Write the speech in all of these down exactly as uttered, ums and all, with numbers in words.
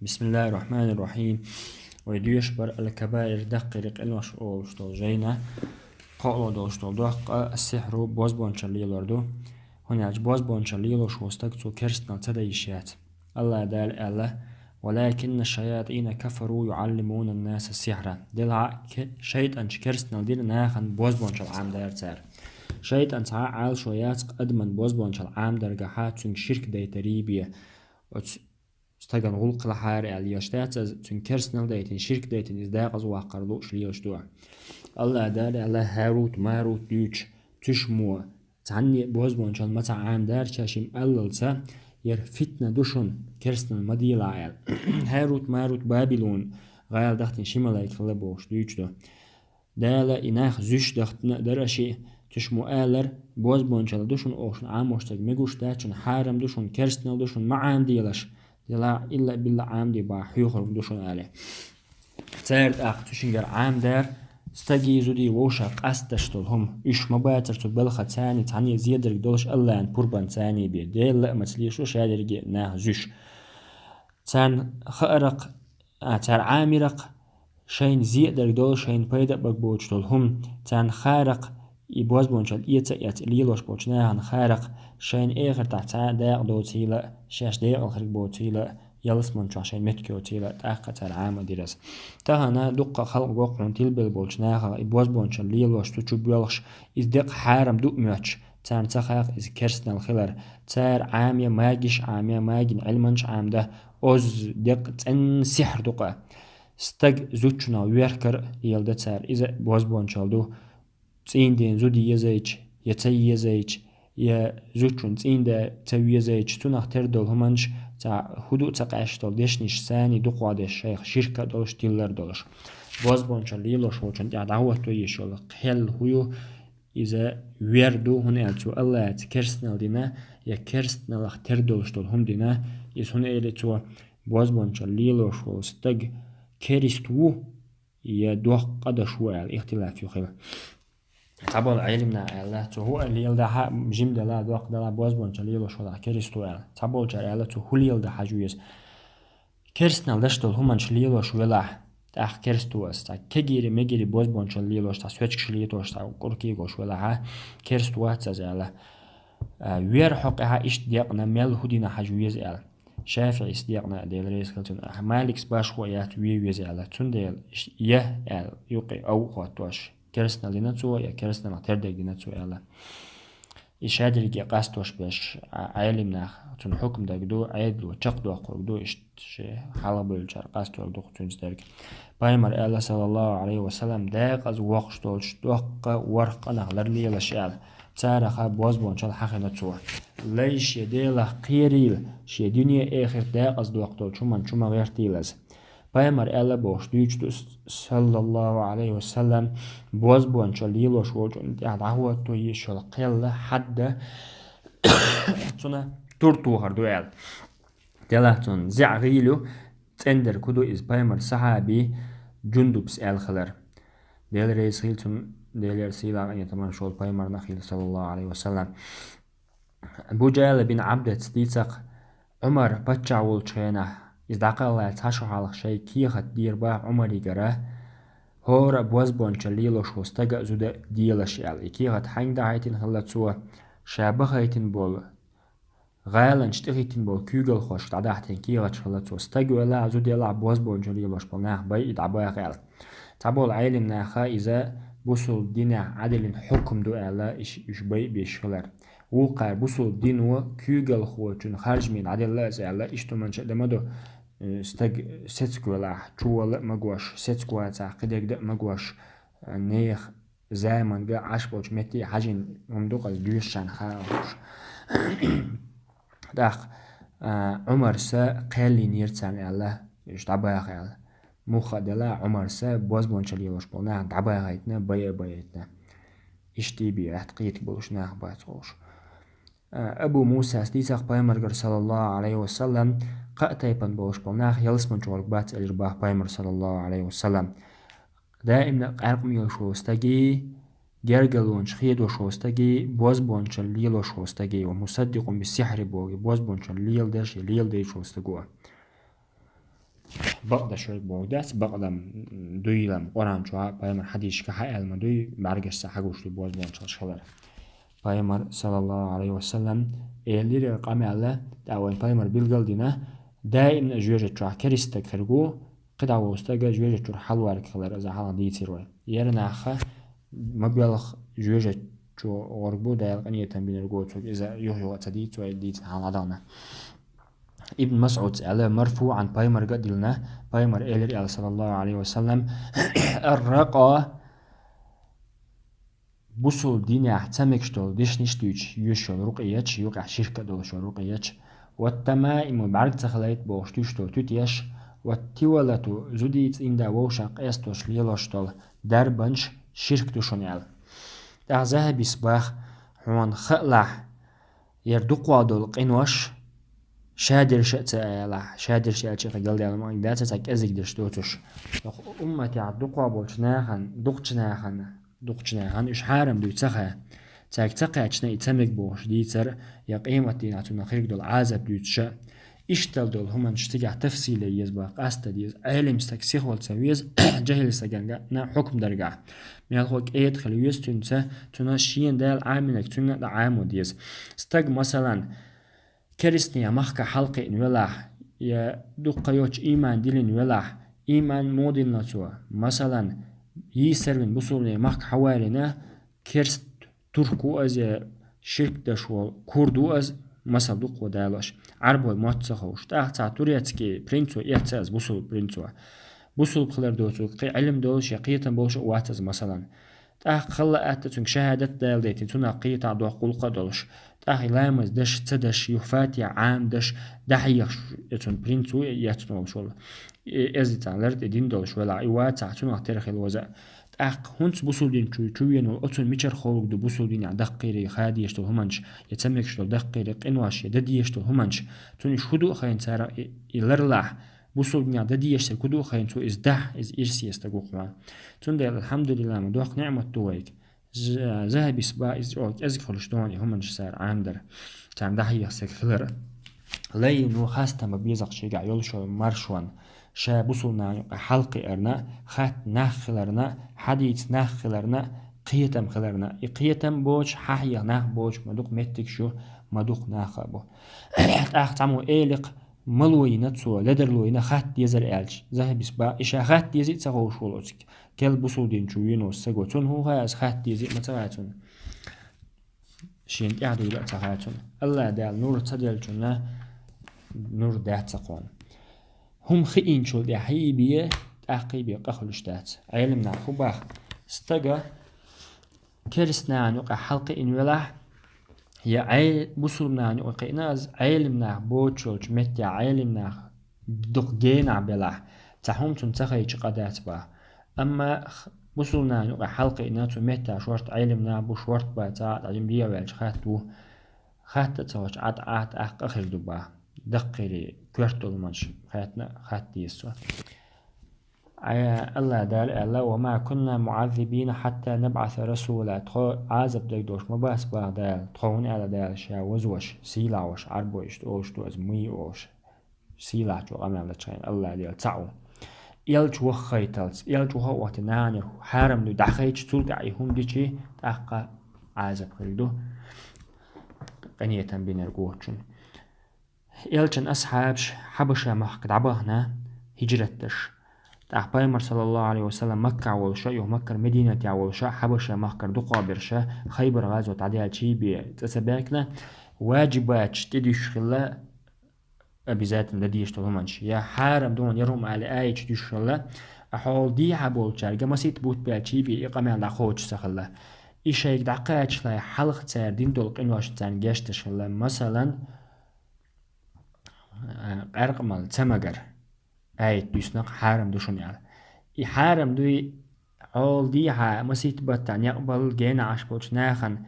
بسم الله الرحمن الرحيم. Вай доьшуш бар аль-кабаир, даккхийра къинош олуш долу жайна, кхоалуш долуш долу доккха а сихьру, бозбуунчалла лелор ду. ХӀунда аьлча бозбуунчалла лелош волу стаг цо керстанал ца дан йиш яц. АллахӀ Дала аьлла: «ولكن الشياطين كفروا يعلمون الناس السحر». Делахь а ке-, шайтӀанча керстанал дина нахана бозбуунчалла Ӏамадар цара. ШайтӀанца Ӏалашо яц адаман бозбуунчалла Ӏамадаргахьа, цуьнга ширк дайтарий бен. Оцу стагана гӀуллакх лахьара аьлла лелаш дац иза, цуьнга керстанал дайтина, ширк дайтина, иза декъаза ваккхар лууш лелаш ду. АллахӀ Дала аьлла: «ХӀарут, Марут дуьйцуш, цуьш мо цхьанне а бозбуунчалла ма ца Ӏамадар ша шимма аллалца, яра фитна ду шуна, керстанал ма делахь», аьлла. ХӀарут, Марут Бабилон гӀала дахтина ши малайк хилла бохуш дуьйцуш ду. Дала и нах зуьйш дахтина а дара шиъ, цуьш мо алар: «Бозбуунчалла ду шуна, оха шуна Ӏамош дерг мегаш дац, шуна хьарам ду, шуна керстанал ду, шуна ма Ӏамаделаш». Делахь а илла-билла Ӏамаде бахьа хьоьхург ду шуна, аьлла. Цара тӀаккха цу шингара Ӏамадар, стаге, зуде вовшах къасташ долу хӀума. Уьш ма бацара цу балха царна цхьанне зедарг долуш АллахӀан пурбан царна бен. Делан лаамаца лелаш ву ша дерриге а нах зуьйш. Царна хааракх, а, цара Ӏамиракх, шайна зедарг долу, шайна пайда а бага боцуш долу хӀума, царна хааракх, и бозбуунчалла эца а эцна лелош болчу нахана хааракх, шайна эхартахь цхьа а дакъа доцийла а, шаьш декъала хирг боцийла а, ялсамани чохь шайн меттиг йоцийла а, тӀаккха цара Ӏама а дира иза. Тахана дуккха а халкъ го хьуна тилбелла болчу нахах и бозбуунчалла лелош, цу чу боьлхуш, иза декъа хьарам ду а моьттуш, царна ца хаьа иза керстанал хилар. Цара Ӏамае магиш, Ӏамае магин Ӏилманаш Ӏамадан, оцу декъа цӀена сихьр ду-кх. Стаг зудчунах веркар а леладан цара, иза а бозбуунчалла ду. ЦӀийнден зуда езайча, я ца езайча, я зудчун цӀийнда ца везайча, цунах тера долу хӀуманаш, цхьа хӀун ду а ца къаьсташ долу дешнаш санна дукхох деш, шайх ширк а долуш, тилла а долуш. Бозбуунчалла лелош волчунна тӀехь дӀахӀотто езаш йолу кхел хӀун ю? Иза вер ду, хӀунда аьлча цо АллахӀаца керстанал дина, я керстаналлах тера долуш долу хӀума дина. Иза хӀунда аьлча цо бозбуунчалла лелош волу стаг керист ву, я доккха къа деш ву аьлла, ихтилаф ю хила. Цхьаболу Ӏелимнаха аьлла, цо хӀун а леладахь а, жима делахь а, доккха делахь а, бозбуунчалла лелош велахь, керист ву аьлла. Цхьаболчара аьлла, цо хӀун леладан хьажа веза. Керстанал деш долу хӀуманаш лелош велахь, тӀаккха керист ву иза. Цхьа кегийра-мегийра бозбуунчалла лелош, цхьа соьчкаш летош, цхьа кӀур кегош велахь а, керист вац иза аьлла. А, вер хьокъехь иштта декъна мел хӀун дина хьажа веза аьлла. ШафиӀис декъна, Дела реза хила цунна, Маликс башхо а яц вен веза аьлла. Цундела иштта я аьлла, юккъе ав а хӀоттош, керстанал дина цо, я керстаналлах тера дерг дина цо аьлла. И ша дерриге къастош берш, а, Ӏелимнах, цунна хьукмадерг ду, Ӏедало чекхдоккхург ду, иштта шен хьалхабевллачара къасторг ду-кх цуьнца дерг. Пайхамара аьлла, саллаллаху Ӏалайхи ва саллам, декъаза воккхуш долчу доккха ворхӀ къинах лар лелаш аьлла. Царах бозбуунчалла хьахина цо. Лай шен Делах кхерийла, шен дуьне-эхарт декъаза доккху долчу хӀуманна чу ма гӀертийла иза. Пайхамара аьлла бохуш дуьйцуш ду, саллаллаху Ӏалайхи ва саллам, бозбуунчалла лелош волчунна тӀехь дӀахӀотто езаш йолу кхел хьадда цунна тур тохар ду аьлла. Делахь цунна зӀе гӀийла ю, цӀендерг хӀун ду иза, пайхамаран сахьаби Джундубс аьлла хилар. Дела реза хила цунна, Делера сийлахь къинхетам маршалла пайхамарна хила, саллаллаху Ӏалайхи ва саллам. Бужала бин Ӏабдас дийцар-кх, Ӏумар паччахь волчу хенахь, иза дӀакхалхалц цхьа шо хьалха шайн кехат дийр баха Ӏумаригара, хӀора а бозбуунчалла лелош волу стага а, зуда а делаш аьлла. И кехат хьаьнга дӀахьийтина хилла цо, ша бахийтина болу, гӀаланаш тӀехӀиттина болу куьйгалхошка дӀадахьийтина кехаташ хилла цо. Стаг велахь а, зуда елахь а, бозбуунчалла лелош болу нах байъа дӀабаха аьлла. Цхьаболу Ӏелимнаха иза бусулба динехь Ӏадиллина хьукам ду аьлла, иш-, уьш байъа безаш хилар. Вукхара бусулба дино куьйгалхочун харжаме дӀаделла иза аьлла, иштта хӀуманаш а дан ма ду, э, стаг сециг велахь, чувала а магош, сециг вацахь, кхидерг дан а магош, э, нехан заманга Ӏаш болчу метте хьажийна хӀума ду-кх иза, доьшучарна хаа хууш. ТӀаккха, а, Ӏумарса кхел йинера царна аьлла, уьш дӀабаха аьлла. Муха а делла, Ӏумарса бозбуунчалла лелош болу нах дӀабахийтина, байъа а байъийтина. Иштта бен атта кхетиг болуш нах бац хууш. А, Абу Мусас дийцар-кх пайхамаргара, саллаллаху Ӏалайхи ва саллам, кхаа тайпана болуш болу нах ялсамани чу гӀур бац элира баха пайхамара, саллаллаху Ӏалайхи ва саллам. Даимна къаьркъамелаш волу стаге, гергарлонаш хедош волу стаге, бозбуунчалла лелош волу стаге, ва мусаддикъун би сихьри боху, бозбуунчалла леладеш я леладайта волу стаго. бакъдеш верг бохург дац, бакъдам, дуйлам, Къуръан чу, пайхамар хьадисашка хьааьлла ма дуй, бӀаргашца хьагуш дуй бозбуунчаллаш хилар. Пайхамар, саллаллаху Ӏалайхи ва саллам, элира къамаьл, тӀаккха вайн пайхамар билгал дина, даим а жоьжачохь керста стаг хиргу, кхидӀа волу стага жоьжачуьра хьалварг хилар, иза хьалха дийцира вай. Ер наха ма боьлху жоьжачу гӀорг бу, Дала къинхетам бинарг ву цуьнга, иза юха-юха а ца дийцу вай, дийцина хьалха дӀадахана. Ибн МасӀудс аьлла, марфуӀан, пайхамарга а диллина, пайхамар элира аьлла, саллаллаху Ӏалайхи ва саллам, ар-ракъа, бусул динехь ца мегаш долу дешнаш дуьйцуш йоьш йолу рукъияташ, юкъахь ширк а долуш йолу рукъияташ, ва тамаиму, бӀаьрг ца хилийта бохуш дуьйцуш долу туьтеш, ва тивалату, зудий цӀийнда вовшах къестош лелош долу дарбанаш ширк ду шуна аьлла. ТӀаккха Захьабис баха, хьуна хаалахь, яра дукхох долу къинош, шадерш а ца алахь, шадерш аьлча кхин галдаьлла ма дац, цхьа кӀезиг дерш доцуш. Умматехь дукхох болчу нахана, дукхачу нахана, дукхачу нахана уьш хьарам дуй ца хаьа. Цаьрга ца кхаьчна и ца мега бохуш дийцар, я къематдийнахь цунах хирг долу Ӏазап дуьйцуша. Иштта долу хӀуманаш цигахь тафсиле еза боху, къаста деза. Ӏелим стаг сихвала ца веза, жахӀил стагана хьукм даргахь. Мелхо кӀеда хила веза цуьнца, цунах шена Дала Ӏаминарг цуьнга а дӀа Ӏамо деза. Стаг, масалан, керстанийн махкахь хьалакхиъна велахь, я дуккха йоцуш ийман диллина велахь, ийман муха диллина цо? Масалан, йийсарвина бусулбанийн махка хьавалийна, керст турк ву иза, я ширк деш волу курд ву иза, масал дукха далош, Ӏарбойн мотт ца хууш. ТӀаккха цхьа турецкий принцо эцна иза, бусулба принцо. Бусулба хилар доцург кхин Ӏилма долуш я кхетам болуш а вац иза, масалан. ТӀаккха хала лаьтта цуьнга шахӀадат а даладайтина, цунах кхетам доккху гӀуллакх а долуш. ТӀаккха и ламаз деш, ца деш, юха фатихьа Ӏамадеш, дӀахьехаш, и цуьнан принц ву, и эцна волуш волу. И эза цхьаьна лар тӀе дина долуш велахь, и вацахь, цунах тера хила веза. ТӀаккха хӀунца бусулба дин чу, чу веана волу оцунна мичара ховрг ду бусулба динехь даккхийра хадийш долу хӀуманаш, я ца мегаш долу даккхийра къинош, я дан дезаш долу хӀуманаш? Цунна уьш хӀун ду а хайна цара и, и ларлахь, бусулба динехь дан дезаш дерг хӀун ду а хайна цо иза дахь, иза ирсе стаг ву хьуна. Цундела, алхьамдулиллахӀ, ма доккха неӀмат ду вайга. З-, Захьабис баха, иза чӀогӀа кӀезиг хуьлуш ду хьуна и хӀуманаш цара Ӏамадар, царна дӀахьеха стаг хилар. Лайна ву, хастам бан беза-кх шегахь йолуш йолу маршонна, ша бусулба нахана юкъахь хьалакхиарна, хатта нах хиларна, хьадийца нах хиларна, кхетам хиларна. И кхетам боцуш, хьахьеха нах боцуш ма дукха меттигаш ю, ма дукха нах а бу. ТӀаккха цхьаммо элира-кх, мало йина цо, ледарло йина хатта дезара аьлча, Захьабис баха, и ша хатта дезий а ца хууш волу оцу кел бусулба дин чу веана волу стага, цунна хӀун хаьа иза, хатта дезий а ма ца хаьа цунна. Шена тӀаьхьа дуьйла а ца хаьа цунна. АллахӀ Дала нур ца деллачунна нур дац цхьакхунна. ХӀума хиъначул тӀаьхьа хьийбе, тӀаккха хьийбе къа хуьлуш дац. Ӏелам наха хӀун баха? Стага керста нахана юкъахь хьалакхиъна велахь, я Ӏе-, бусулба нахана юкъахь кхиъна иза, Ӏелам нах боцуш йолчу меттехь Ӏелам нах дукха генахь белахь, цхьа хӀума цунна ца хайча къа дац баха. Амма х-, бусулба нахана юкъахь хьалакхиъна, цу меттехь шорта Ӏелам нах бу, шорта бац, цхьа а дӀа жима дегӀаваьлча хатта ву. Хатта а ца хилча, Ӏад-, Ӏад-, тӀаккха къа хир ду баха. Даккхийра коьрта долу хӀуманаш хаттана, хатта деза цо. Ай, АллахӀ Дала аьлла: «Ва ма кунна муӀаззибина хьатта набӀаса расула». Тхо Ӏазап дагадош ма бац баха Дала. Тхо хӀунда аьлла Дала ша везаш, сийлахь волуш, Ӏарбой иштта олуш ду иза, муй олуш. Сийлахьчо къамел дечу хенахь АллахӀ Дела цхьаъ ву. Элча ваххайталц, элча ваха а вахийтина, нахана хьарам ду дӀахайча, цул тӀаьхьа и хӀума дичи, тӀаккха Ӏазап хир ду. Къинхетам бинарг ву цунна. Элчан асхьабаш Хьабаша махка дӀабахана хиджрат деш. ТӀаккха Пайхамар, саллаллаху Ӏалайхи ва саллам, Маккахь волуша, юха Маккара Мединатехь волуша, Хьабаша махкара дукхох берша, Хайбар гӀазот дӀадаьлча хьийбе цӀа ца баьхкина, ваджибаташ тӀедуьсуш хилла, обязательно дан дезаш долу хӀуманаш. Я хьарам ду хьуна яра хӀума аьлла аяташ дуьсуш хилла, а хьол дехьа болчаьрга масийтта бутт баьлча хьийбе и къамел дӀакхочуш ца хилла. И шайга дӀакхачале хьалха цара дина долу къиношна царна гечдеш хилла. Масалан, а, къаьркъа мала ца магар. Аят дуьсна-кх хьарам ду шуна аьлла. И хьарам дуй, хьол дехьа масийтта баттахь некъ балла генахь Ӏаш болчу нахана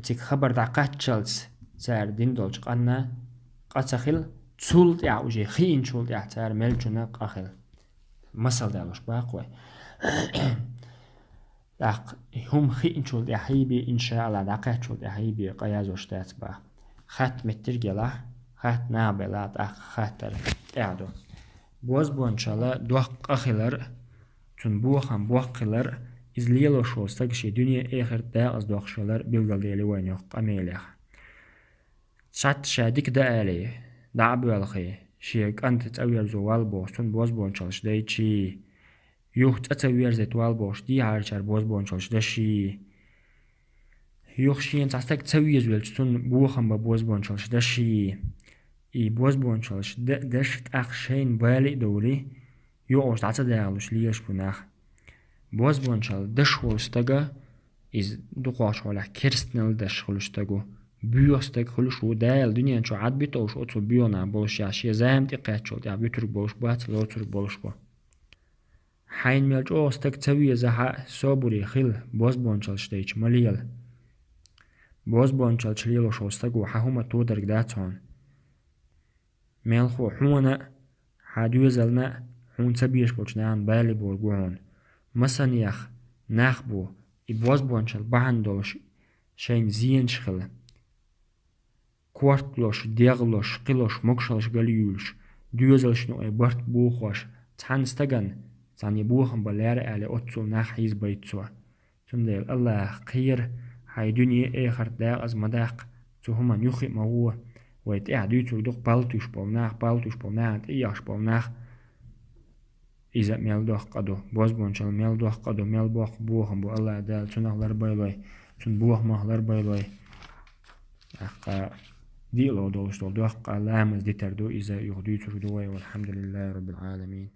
цига хабар дӀакхаччалц цара дина долчу къанна къа ца хила, цул тӀаьхьа уже хиъначул тӀаьхьа цара мелчунна къа хила. Масал далош баккха вай. ТӀаккха хӀума хиъначул тӀаьхьа хьийбе, иншааллахӀ, дӀакхаьччул тӀаьхьа хьийбе къа язош дац баха. Хатта меттиг елахь, хатта наха белахь, тӀаккха хаттар тӀаьхьа ду. Бозбуунчалла доккха къа хилар, цун бохам боккха хилар, иза лелош волу стаг шен дуьне а, эхарт а декъаза доккхуш хилар билгалдели вайна йоккха къамелех. Цхьацца ша дика дан алий, дӀа а боьлхий, шен кӀанта цӀа верзо вал бохуш, цунна бозбуунчаллаш дайчий, юха цӀа ца верзийта вал бохуш, дехьарчара бозбуунчаллаш даший, юха шена цхьа стаг ца везавелча, цунна бохам бан бозбуунчаллаш даший. И бозбуунчаллаш д-, даш тӀаккха шайна бала а довлий, юкъаш дӀа ца дагӀалуш лелаш бу нах. Бозбуунчалла даш волу стага, иза дукхахчу хьолехь керстанал даш хуьлуш стаг ву, боьха стаг хуьлуш ву, Дала дуьнен чу Ӏад битовш оцу боьханах болуш яхь, шен зама тӀе кхаьччул тӀаьхьа вуьтург болуш бац, лоцург болуш бу. Хьайна мел чӀогӀа стаг ца везахь а, собаре хила, бозбуунчаллаш дайча ма лела. Бозбуунчаллаш лелош волу стаг ву, хьан хӀума тодарг дац хьуна. Мелхо хьуна а, хьан доьзална а, хьуна ца безаш болчу нахана бала богӀург ву хьуна. Масанех нах бу, и бозбуунчалла бахьана долуш шайна зенаш хила. Корта лозуш, дегӀ лозуш, кхин лозуш, могушаллаш галъюьйлуш, доьзалшна юкъе барт бохош, цхьана стагана цхьана бохам бан лаьара аьлла, оццул нах хьийзабайта цо. Цундела Аллахах кхера, хьайн дуьне а, эхарт а декъаза ма даккха, цу хӀуманна юххе а ма гӀо. Вай тӀаьхьа дуьйцург ду-кх палтуьйш болу нах, палтуьйш болу нахана тӀеэхаш болу нах. Иза мел доккха къа ду, бозбуунчалла мел доккха къа ду, мел боккха бохам бу Аллах Дала цунах ларбайлой, цуьнан бохамах ларбайлой. ТӀаккха диъалгӀа долуш долу доккха къа ламаз дитар ду, иза юха дуьйцург ду вай, валхьамдулиллахӀи раббил Ӏаламин.